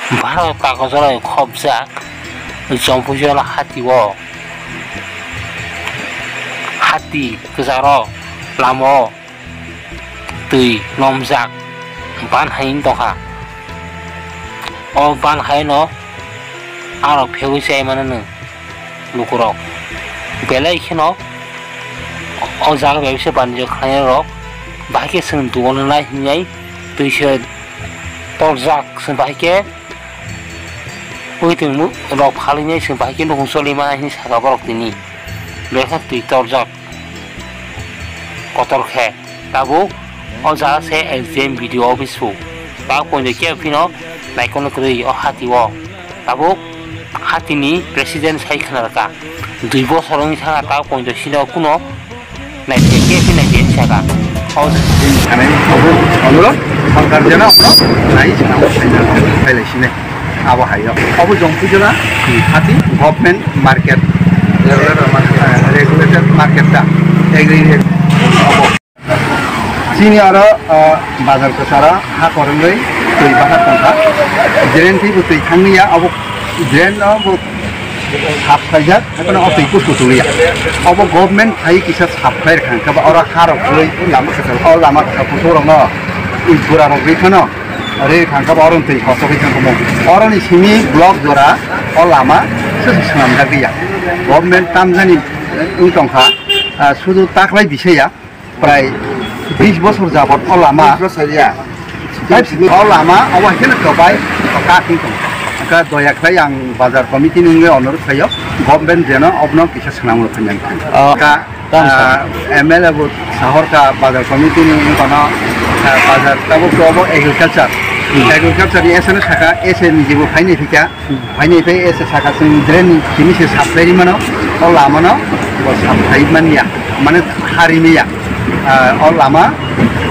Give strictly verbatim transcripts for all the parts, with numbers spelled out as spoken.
Bharat kagojrok khopjak Jompuijala hati o, hati kwcharo lama o twi lomjak ban hai wng tongkha. O ban hai no arok phegwi chai mano nwng lukurok. Belai kheno o jaga bai se banjo khlainai rok bahai khe chwng dugo nai hinwi twi se torjak, chwng bahai khe ui twi rok phalwi nai chwng bahai khe nukhung choli mano hinwi sakha borok tini. Belai khe twi torjak kotor khe. Tabuk o jaga se S D M B D O office o. Tabuk poito kebo phino naikolno kwrwi o hati o. Tabuk hatini president sai khna rwkha. Dui bosor wngwi thangkha tabuk poito sino kuno naithe kebo phi naithe hinwi sakha. O Chini sanai abo onuro sorkar jeno abo nai sanamo saina phailai sine. Abo hayo. Abo Jompuijala hati government market, eh, regulated market ta. Agri abo. Chini oro, ah, bazar kwcharo ha kwrwngwi twi bahar tongkha. Drain twi bo twi thangya, abo drain no bo sap khaijak, haikhe no o twi kusu tuluya. Obo government phai kisa sap khlai rwkha, hwnkhe ba oro ha rok kwrwi lama kwcharo, o lama kwcharo kusu rok no twi bura rok ri phano ri thangkha ba oro twi kochok ri thangkha mo. Oro ni simi block jora o lama se swnamjak ya. Government tamjani wng tongkha, ah, sudu taklai bisaya. Prai bis bosor jabot o lama. Bis bosor ya. Bis bosor. O lama obo haikhe no tobai kating tong. Ka doya khlai ang bazar committee ni wngwi onurudh khlaio, government jeno obono kisa swnam rw phai nang thang. Oh, ka, thanks, sir. Ah, M L A bo sahor ka bazar committee ni wngwi kono, ah, bazar tabuk to obo agriculture. Hmm. Agriculture ni S N o saka, S N ni jibo phaini phika. Phaini phai ese saka chwng drain ni simi se sap khlai mano, o lama no bo sap khlai manya, mane hari maya. Ah, o lama,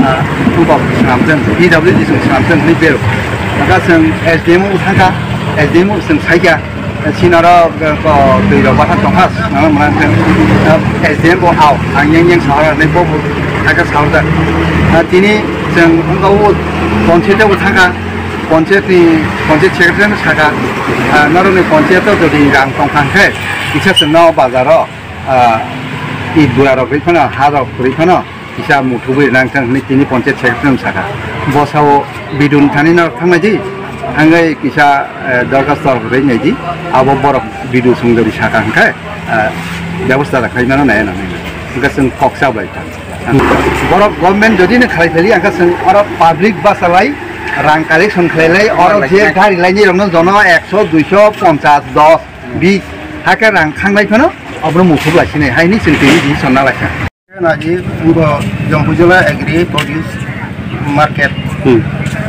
ah, bo swnam jeng, P W D chwng swnam jeng ni bero. Maka chwng S D M o thangkha, S D M o chwng saikha, sinaro ko twi rok bwthak tongkha, nang mana chwng, ah, S D M bo au, ang yang yang sahara ni bo bo thangkha sahara. Ah, tini chwng wngkha o ponchayat o thangkha, Ponchayat ni, ponchayat secretary no saka, ah, norok ni ponchayat o jodi rang tong kha khe, kisa chwng no bazar o, ah, it bura rok ri phano, ha rok ri phano, kisa muthubwi rang thang hwnwi tini ponchayat secretary no saka. Bwsa o bidun thani norok thang nai di, thangwi kisa, eh, dorkhasto rok ri nai di, abo borok bidu song jodi saka hwn khe, ah, bebosta da khlai mano nai nai. Hwnkhe chwng kok cha bai thang. Borok government jodi no khlai pheli, hwnkhe chwng oro public basa lai, rang collection khlai lai, oro je gari laini rokno jono ekso, duiso, ponchas, dos, bis, hakhe rang khanglai phano obono muthub lai sinai, haini chwng tini decision na lai kha. Naji, wngkha Jompuijala Agri Produce Market. Hmm.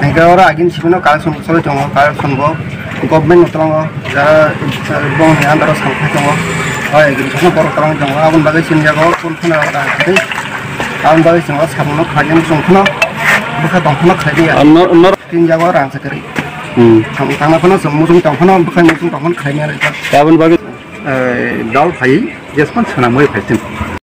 Hingke oro agin simi no collection salai tongo, collection bo government no tongo, jara bongni under o sampai tongo. O agin simi borok tong tongo, aboni bagwi chini jaga o phone phone rok ta. Aboni bagwi chwng o samung no khlai mano chwng phano bwkha tong phano khlai maya. Ah, nor-, nor- Tin jaga o rang chakri. Hmm. Tang, tangna phano chwng muchung tong phano bwkha muchung tong phano khlai maya. Aboni bagwi, eh, dol phai, jespan swnamwi phai chwng.